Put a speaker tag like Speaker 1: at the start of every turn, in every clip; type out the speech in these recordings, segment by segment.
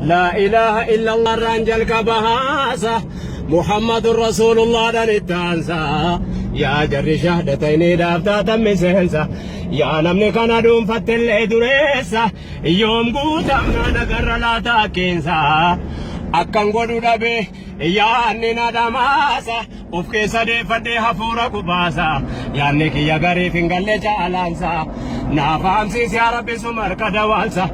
Speaker 1: Laa ilaaha illallah irraan jalqaba haasa. Muhammadun Rasuulullah dhaan itti aansa. Yaa jarri shahdatayniidhaaf taatan miseensa. Yaa namni kana dhuunfattellee dureessa. Yoom guutamna nagarra laata akkeensa. Akkan godhu dhabe yaanni na dhamaasa. Of keessa deeffadhee hafuura kubaasa. Yaanni kiyya gariif hin galle caalaansa. Naaf haamsiisi yaa Rabbi suma harka dawaansa.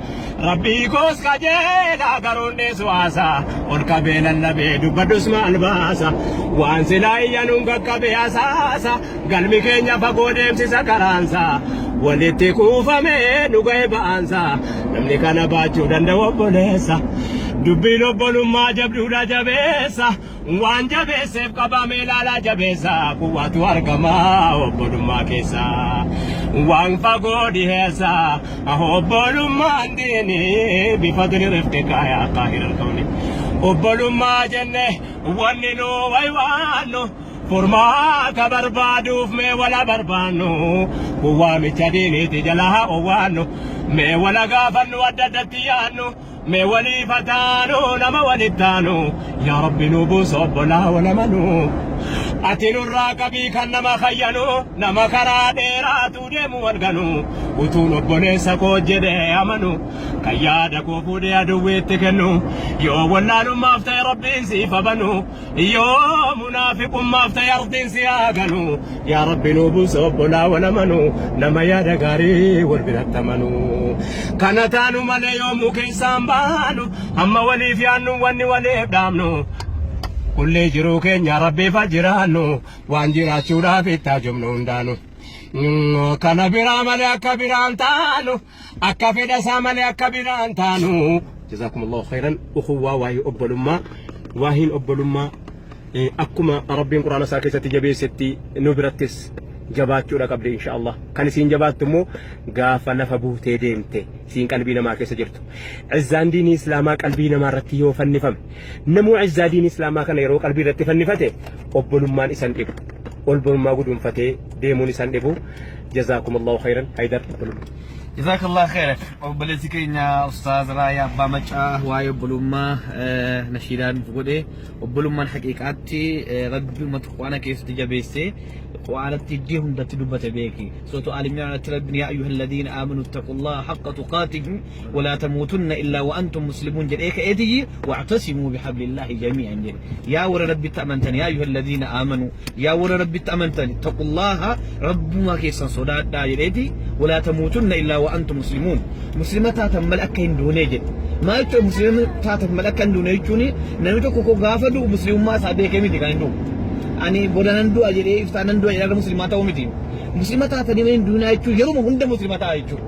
Speaker 1: Rabbii koos qajeelaa garuun dheessu haasa. Ol qabee lallabee dubbadhus maal baasa. Waan silaa iyyanuun qaqqabee hasaasa. Galmi keenya fagoo deemsisa karaansa. Walitti kuufamee nu ga'e ba'aansa. Namni kana baachuu danda'u obboleessa. Dubbiin obbolummaa jabduudha jabeessa. Waan jabeesseef qabame ilaalaa jabeessa kuwaatu argama obbolummaa keessa. Waan fagoo dhiheessa obbolummaan diini bifa duni rifqi kaayaa qaahira kawni. Obbolummaa jenne wanni nu waywaannu furmaata barbaaduuf mee wala barbaannu kun waamicha diiniiti jala haa owwaannu mee wala gaafannu adda addatti yaannu. Mee waliif haa taanu nama walitti taanu yaa rabbi nu buusa obbolaa wal amanu. Ati nurraa qabii kan nama kayyanu nama karaa dheeraatu deemu wal ganu utuun obboleessa koo jedhee amanu kan yaada koo fuudhee aduwwiitti kennu yoo wallaalummaaf ta'e rabbiin siif abanu yoo munaafiqummaaf ta'e ardiin si haa ganu yaa rabbi nu buusa obbolaa wal amanu nama yaada gaarii wal biratti amanu kana taanu malee yoomuu keessaan baanu amma waliif yaannu wanni waliif dhaamnu kullee jiruu keenya rabbiif haa jiraannu waan jiraachuudhaaf itti haajomnu hundaanu kana biraa malee akka biraan taanu akka fedha isaa malee akka biraan taanu. Jazaakumullahu khairan ukhuwwaa waa'ee obbolummaa waa'een obbolummaa akkuma rabbiin quraana isaa keessatti jabeessetti nu birattis jabaachuudha qabdi insha Allah. Kan isiin jabaattu immoo gaafa lafa buutee deemte isiin qalbii namaa keessa jirtu. Izzaan diinii islaamaa qalbii namaa irratti yoo fannifame namuu izzaa diinii islaamaa kana yeroo qalbii irratti fannifate obbolummaan isan dhibu. Obbolummaa guduunfatee deemuun isan dhibu. Jazaakumullahu khairan Haydar obbolummaa.
Speaker 2: Jazakallah khairan. Obboleessi keenya Ustaaz Raayyaa Abbaa Macaa waa'ee obbolummaa nashiidaa nuuf godhe. Obbolummaan haqiiqaatti Rabbi uummata Qur'aana keessatti jabeessee Qur'aanatti iddoo hundatti dubbate beeki. Suuratu Aal Imraan irratti Rabbiin yaa ayyuhal ladiina aamanu ittaqullaha haqqa tuqaatihi wa laa tamuutunna illaa wa antum muslimuun jedhee ka'eetiyyi wa'tasimuu bihablillaahi jamii'an jedhe. Yaa warra Rabbitti amantan yaa ayyuhal ladiina aamanuu Yaa warra Rabbitti amantan ittaqullaaha Rabbumaa keessan sodaadhaa jedheeti walaa tamuutunna illaa wa antum muslimuun muslima taatan malee akka hin duunee jedhe. Maal jechuudha muslima taatan malee akka hin duune jechuun namni tokko koo gaafa du'u muslimummaa isaa beekee miti kan hin du'u. Ani boda nan du'a jedhee iftaan nan du'a jedhee muslimaa ta'uu miti. Muslima taatanii malee hin duunaa jechuun yeruma hunda muslima ta'a jechuudha.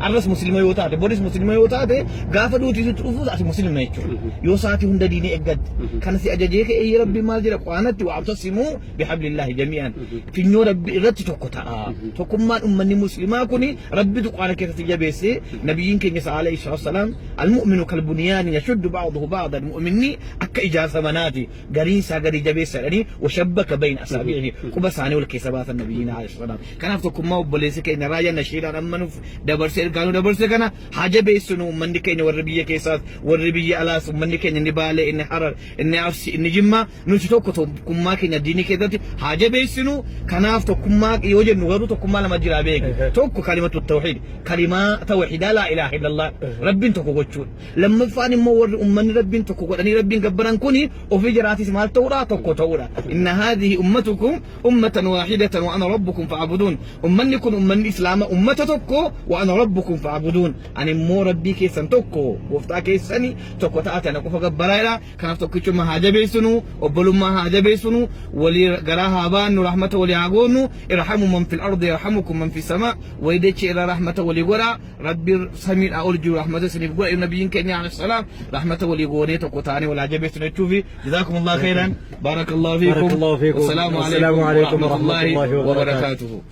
Speaker 2: Arras muslima yoo taate boris muslima yoo taate gaafa duuti sitti dhufuus ati muslima jechuudha. Yoo sa'aatii hunda diinii eeggatte. Kana si ajajee ka'ee Rabbi maal jedha Qur'aanatti wa'tasimuu bihablillahi jami'an. Funyoo Rabbi irratti tokko ta'a. Tokkummaan ummanni muslimaa kuni Rabbitu Qur'aana keessatti jabeesse nabiyyiin keenya alayhi salaatu wassalaam al-mu'minu kal-bunyaani yashuddu ba'duhu ba'dan mu'minni akka ijaarsa manaati gariin isaa garii jabeessa jedhanii washabbaka bayna asaabi'ihi quba isaanii wal keessa baasan nabiyyiin alayhi salaatu wassalaam. Kanaaf tokkummaa obboleessi keenya raayyaa nashiidhaan amma nuuf dabarse ergaa nu dabarse kana haa jabeessinu ummanni keenya warri biyya keessaas warri biyya alaas ummanni keenya inni Baalee inni Harar inni Arsii inni Jimmaa nuti tokko tokkummaa keenya diinii keessatti haa jabeessinu kanaaf tokkummaa yoo jennu garuu tokkummaa lama jira beeki tokko kalimatu tawhiid kalimaa tawhiidaa laa ilaaha illallah rabbiin tokko gochuudha lammaffaan immoo warri ummanni rabbiin tokko godhanii rabbiin gabbaran kuni ofii jiraatis maal ta'uudha tokko ta'uudha inna haadhihi ummatukum ummatan waahidatan wa ana rabbukum fa'abuduun ummanni kun ummanni islaama ummata tokko wa ana rabbukum fa'abuduun ani immoo rabbii keessan tokko gooftaa keessani tokko taate ana qofa gabbaraa jedha kanaaf tokkichummaa haa jabeessinu obbolummaa haa jabeessinu walii garaa haa baannu rahmata walii haa goonu irhamu man fil ardi yarhamukum man fis samaa walii dachee irraa rahmata walii godhaa rabbi samiidhaa ol jiru rahmata isiniif godha nabiyyiin keenya alayhi salaam rahmata walii goonee tokko taanee walaa jabeessinu jechuufi jazakumullah khairan barakallahu fiikum
Speaker 1: Barakallahu fiikum.
Speaker 2: wassalaamu
Speaker 1: Wassalaamu
Speaker 2: alaikum
Speaker 1: alaikum
Speaker 2: warahmatullahi
Speaker 1: warahmatullahi
Speaker 2: wabarakaatuhu.